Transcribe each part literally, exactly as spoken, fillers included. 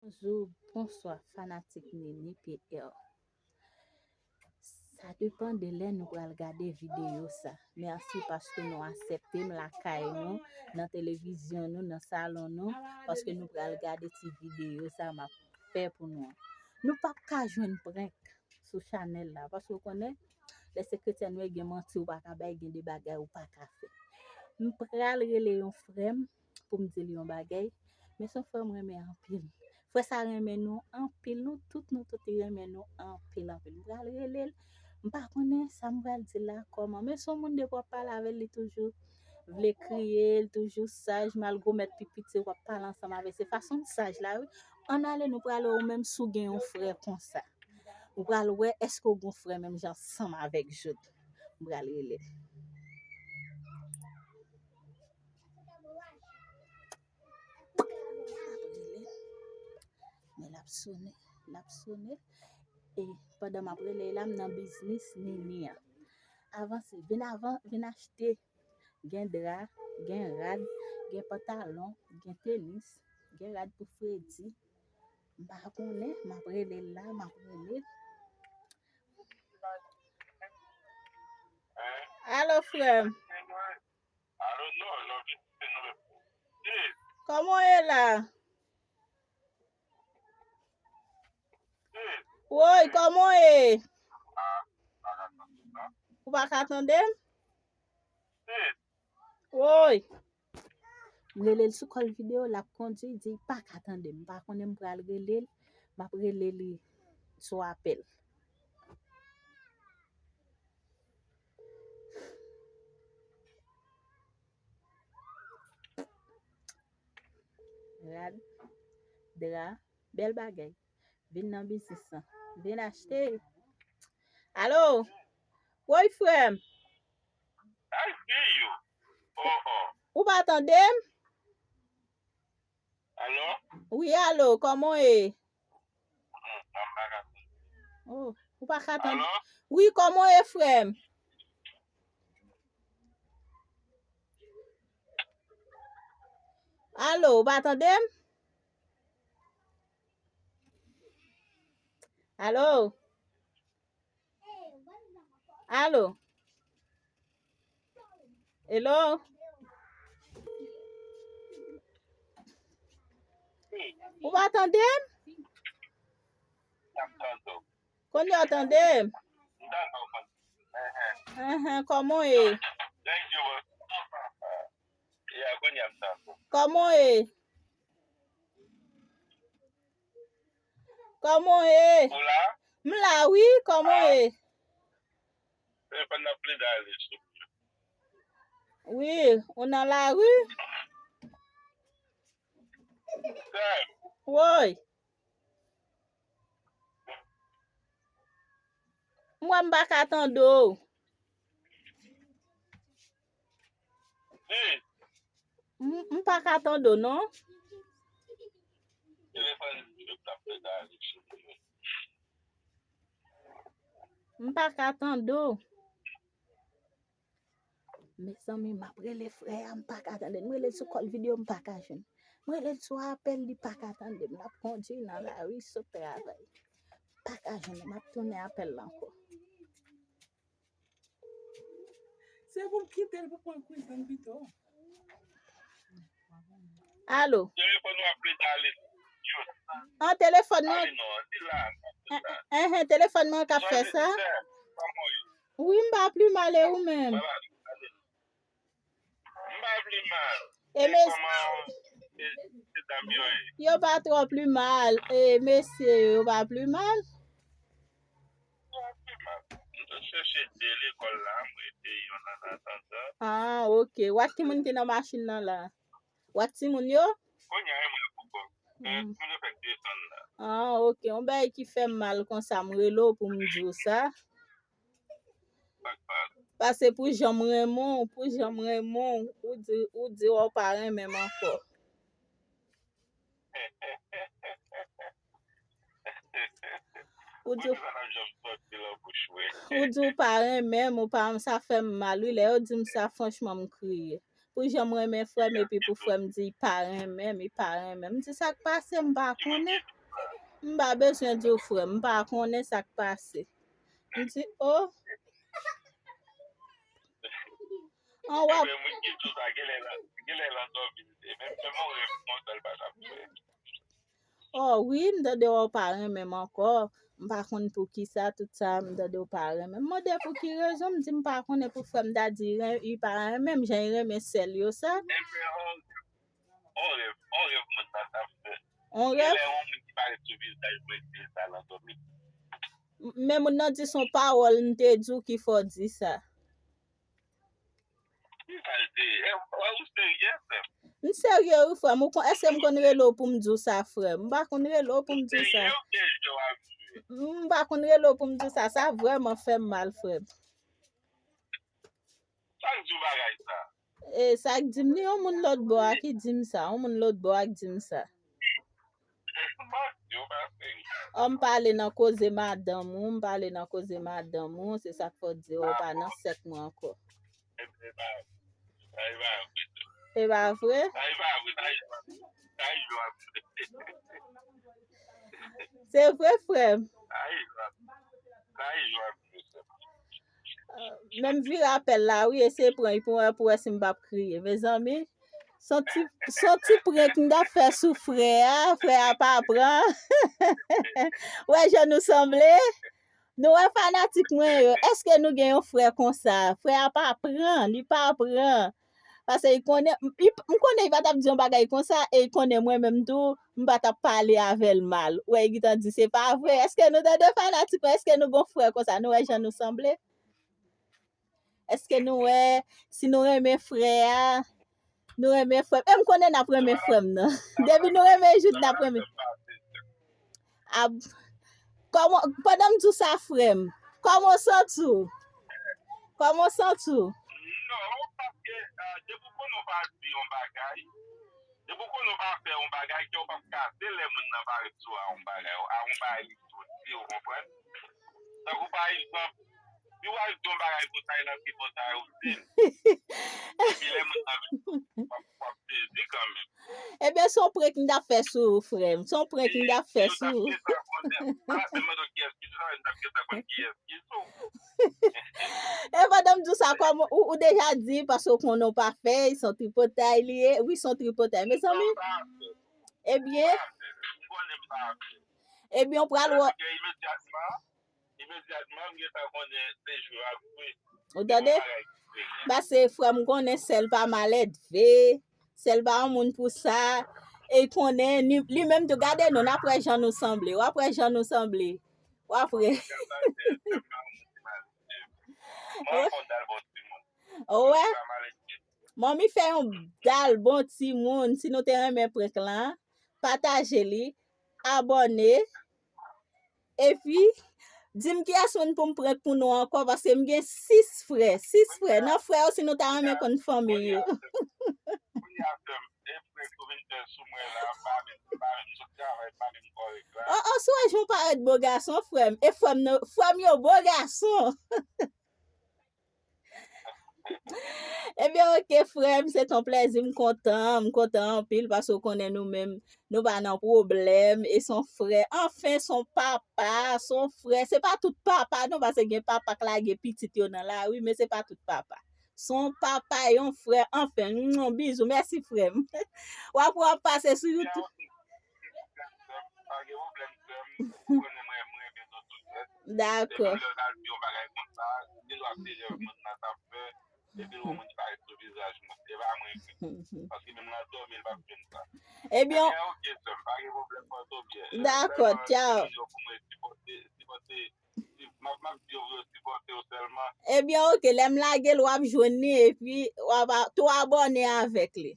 Bonjou, bonswa, fanatik Nini P R. Sa depann de lè nou pral gade videyo sa. Mèsi paske nou aksepte m lakay nou, nan televizyon nou, nan salon nou, paske nou pral gade ti videyo sa m ap fè pou nou an. Nou p ap ka jwenn prank sou chanèl la, paske w konnen, lè se kretyen nou ye, gen manti ou pa ka bay, gen de bagay ou pa ka fè. M pral rele yon frè m pou m di l yon bagay, men se yon frè m renmen anpil. Frè sa renmen nou anpil, nou tout, nou tout, li renmen nou anpil, anpil. M pral rele l, m pa konnen sa m pral di l la kòman, men se yon moun depi w ap pale avè l, li toujou vle kriye, li toujou saj, malgre w mèt pi piti, w ap pale ansanm avè l. Se fason l saj la, wi. Ann ale, nou pral wè ou menm si w gen yon frè konsa. Ou pral wè èske w gen yon frè menm jan ansanm avèk Jout. M pral rele l. Men l ap sone, l ap sone. E pandan m ap rele l la, m nan biznis Nini an. Avanse, vin avan, vin achte. Gen dra, gen rad, gen pantalon, gen tenis, gen rad pou fredi. M pa konnen, m ap rele l la, m ap rele l. Alo, frè m. Kòman w ye la? Woy, kòman w ye? Ou pa ka tande m? Woy. M rele l sou kòl videyo, l ap kondui, di l pa ka tande m. M pa konnen m pral rele l, m ap rele li sou apèl. Rad, dra, bèl bagay. Vin nan biznis lan. Vin achte. Alo? Woy, frè m. I see you. Oh, oh. Ou pa tande m? Alo? Wi, alo, kòman w ye? Hmm, m pa ka tande. Oh, ou pa ka tande? Alo? Wi, kòman w ye, frè m? Alo, ou pa tande m? Alo? Alo? Hello? Ou pa tande m? Kounye a w tande m? Enhen, kòman w ye? Kòman w ye? Kòman w ye? M la wi, kòman w ye? Wi, ou nan lari? Woy. M wè m pa ka tande w. M, m pa ka tande w, non. M pa ka tande w. Mezanmi, m ap rele frè a, m pa ka tande l. M rele l sou kòl videyo, m pa ka jwenn. M rele l sou apèl, li pa ka tande m. L ap kondui nan lari, sot travay. M pa ka jwenn li. M ap tounen apèl la ankò. Se pou m kite l pou pran kwizin pito. Alo. Telefòn ou ap plede ale. An, telefòn mwen. Ale non, di la. Enhen, telefòn mwen k ap fè sa. Wi, m pa pli mal, e ou menm? M pa pli mal. E men, kòman, e, medam yo ye? Yo pa twò pli mal. E mesye yo, yo pa pli mal. Yo pa pli mal. M te chèche de lekòl la, m rete yo nan atandan. Ah, ok. W ak ki moun ki nan machin nan la? W ak timoun yo? Kounye a, e mwen poko. E, timoun yo fèk desann la. Ah, ok. Yon bagay ki fè m mal konsa, m rele w pou m di w sa. Pase pou jan m renmen w, pou jan m renmen w, ou di, ou di w pa renmen m ankò. Ou di, ou di w pa renmen m, ou pa, sa fè m mal, wi. Lè yo di m sa, franchman, m kriye. Pou jan m renmen frè m, epi pou frè m di l pa renmen m, li pa renmen m. M di, sa k pase, m pa konnen. M pa bezwen di w, frè m, m pa konnen sa k pase. M di, o. An w ap. Ebyen, moun ki di w sa, genlè l, genlè l andòmi l ye. Men, men yon rèv konsa, l pa t ap fè. O wi, m tande w pa renmen m ankò. M pa konn poukisa tout sa, m tande w pa renmen m. M mande pou ki rezon, m di m pa konnen pou frè m ta di ren- li pa renmen m, jan li renmen sè l yo sa. Ebyen, on, on rèv, on rèv moun nan t ap fè. On rèv? Genlè yon moun ki parèt sou vizaj mwen di sa nan dòmi. M- Men moun nan di se yon pawòl m te di w ki fè w di sa. Ki sa l te ye? Wè, ou serye, frè m? M serye wi, frè m. Ou kon- Èske m konn rele w pou m di w sa, frè m? M pa konn rele w pou m di w sa. Serye oubyen jwe w ap jwe? M pa konn rele w pou m di w sa. Sa vrèman fè m mal, frè m. Sa k di w bagay sa? E, sa k di m, ni yon moun lòt bò a ki di m sa. Yon moun lòt bò a k di m sa. Manti, ou pa serye. O, m pale nan koze madanm ou, m pale nan koze madanm ou, se sa k fè w di w pa nan sèk mwen ankò. E pa, e pa vre. E pa vre? Sa e pa vre, sa e jwa, sa e jwa. Se vre, frè m. Sa e jwa, sa e jwa, mesye. Men m vire apèl la, wi, eseye pran li pou wè, pou wè si m p ap kriye. Mezanmi, se yon ti, se yon ti prank m t ap fè sou frè a, frè a pa pran. Wè jan nou sanble. Nou wè fanatik mwen yo, èske nou gen yon frè konsa? Frè a pa pran, li pa pran. Paske li konnen, li, m konnen li pa t ap di yon bagay konsa, e li konnen mwen menm tou, m pa t ap pale avè l mal. Ou wè, li gentan di se pa vre. Èske nou tande fanatik mwen? Èske nou gon frè konsa? Nou wè jan nou sanble? Èske nou wè, si nou renmen frè a, nou renmen frè m? E m konnen n ap renmen frè m nan. Depi nou renmen Jude, n ap renmen. Ab, kòman, pandan m di w sa, frè m, kòman w santi w? Kòman w santi w? Non, paske, ah, depi w konnen w pa di yon bagay, depi w konnen w pa fè yon bagay, kè w p ap kase lè moun nan parèt sou a yon bagay, a yon bagay li soti, ou konprann? Tankou pa egzanp, si w al di yon bagay konsa, e nan tripotay ou di l. Epi lè moun nan vin, w ap, w ap sezi kanmenm. Ebyen, se yon prank m t ap fè sou ou, frè m. Se yon prank m t ap fè sou ou. E pandan m di w sa, kòm ou, ou deja di, paske w konnen w pa fè, se yon tripotay li ye. Wi, se yon tripotay. Mezanmi, ebyen, ebyen, w pral wè. Imedyatman, imedyatman, m gentan konnen se jwe w ap jwe. Ou tande? Paske frè m konnen sè l pa maledve, sè l pa yon moun pou sa. E l konnen, li, li menm tou, gade nou, n ap wè jan nou sanble. W ap wè jan nou sanble. W ap wè. Ou wè? Manmi fè yon dal bon timoun. Si nou te renmen prank lan, pataje li, abòne, epi di m kiyès moun pou m prank pou nou ankò, paske m gen sis frè, sis frè. Nan frè yo, si nou ta renmen konn fanmi yo. O, o, si w wè jan w parèt bo gason, frè m. E frè m nan, frè m yo bo gason. Ebyen, oke, frè m, se t on plèzi. M kontan, m kontan anpil, paske w konnen nou menm, nou pa nan pwoblèm, e s on frè, anfen, s on papa, s on frè. Se pa tout papa, non, paske gen papa k lage pitit yo nan lari, men se pa tout papa. S on papa, yon frè, anfen, yon bizou, mèsi, frè m. W ap, w ap pase sou YouTube. Pa gen pwoblèm, frè m. Ou konnen mwen, mwen renmen zòt tout nèt. Dakò. Depi lè w ta di yon bagay konsa, gen dwa se rèv moun nan t ap fè, epi l wè moun ki parèt sou vizaj mwen. E pa mwen ki. Paske menm nan dòmi, l p ap jwenn sa. Ebyen, ebyen, oke, sè m, pa gen pwoblèm, pòte w byen. Dakò, tchaw. Sèlman, di yo pou mwen sipòte, sipòte, si, m ap, m ap di yo pou yo sipòte w sèlman. Ebyen, oke, lè m lage l, w ap jwenn li, epi w ap a-, tou abòne avèk li.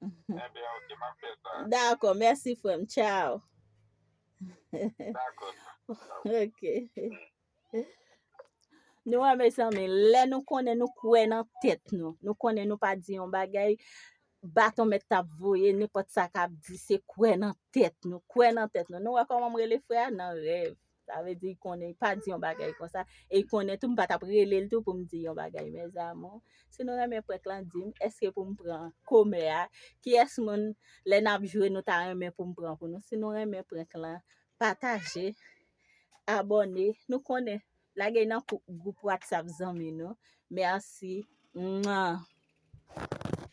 Enben, oke, m ap fè sa. Dakò, mèsi, frè m. Tchaw. Dakò. Oke. Nou wè, mezanmi, lè nou konnen nou kwè nan tèt nou, nou konnen nou pa di yon bagay, baton mèt t ap voye, nenpòt sa k ap di, se kwè nan tèt nou, kwè nan tèt nou. Nou wè kòman m rele frè a? Nan rèv. Sa vle di, li konnen, li pa di yon bagay konsa. E li konnen tou, m pa t ap rele l tou pou m di yon bagay, mes amours. Si nou renmen prank lan, di m, èske pou m pran komè a? Kiyès moun, lè n ap jwe, nou ta renmen pou m pran pou nou? Si nou renmen prank lan, pataje, abòne. Nou konnen, lage nan gwoup WhatsApp zanmi nou. Mèsi. Mwa.